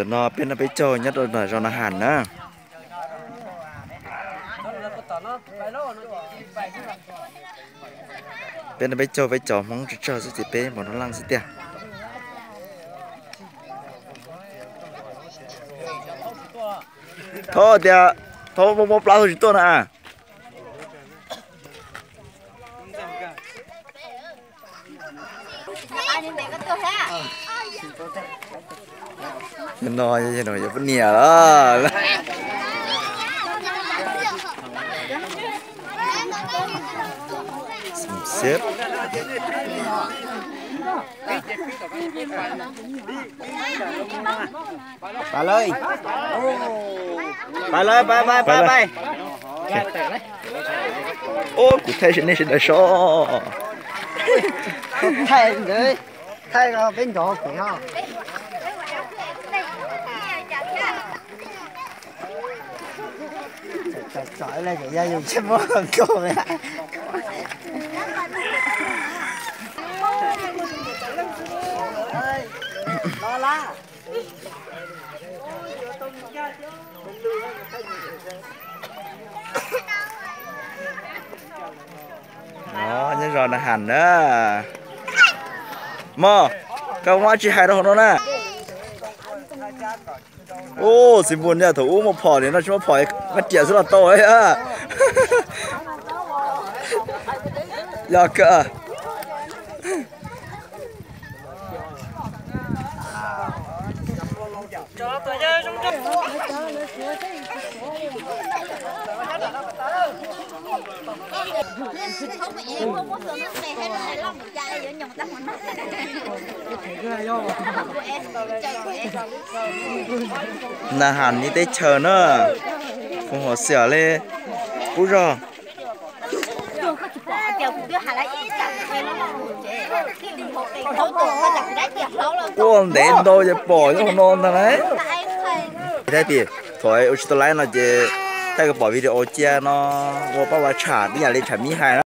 Tam no peb noj peb caug nyob rau zos Na Has na. Peb noj peb caug peb cov Hmoob tsawg tsawg xwb ces peb npaum no leej xwb tiag. Thaub tias, Thaub muaj mob plab Thaub tsis tuaj na. No, no yog poj niam lawm. Pab lawm, pab lawm, pab, pab, pab, pab. Ub, kuv thaij nej sawv daws soj. Thaij ntawd, thaij peb nrov kuv no. Txawm txawm la yog yus ntsej muag nkauj me. Nyob zos Na Has na. Mog, koj muab dab tsi hais rau hauv no na? Ub, txiv npua niag thaum ub muaj phom, nim no tsis muaj phom, muab riam xwb los tau. Yog kawg. Na Has ni teb chaws na, kuv hos xiam li qub zog. Quaj ntev ntau ces pom nyob hauv no ntag lauj. Thaum ua tsis tau laib no ces thaij kom pom video cia no, ua paj ua tsham tib yam li tsham miv hais na.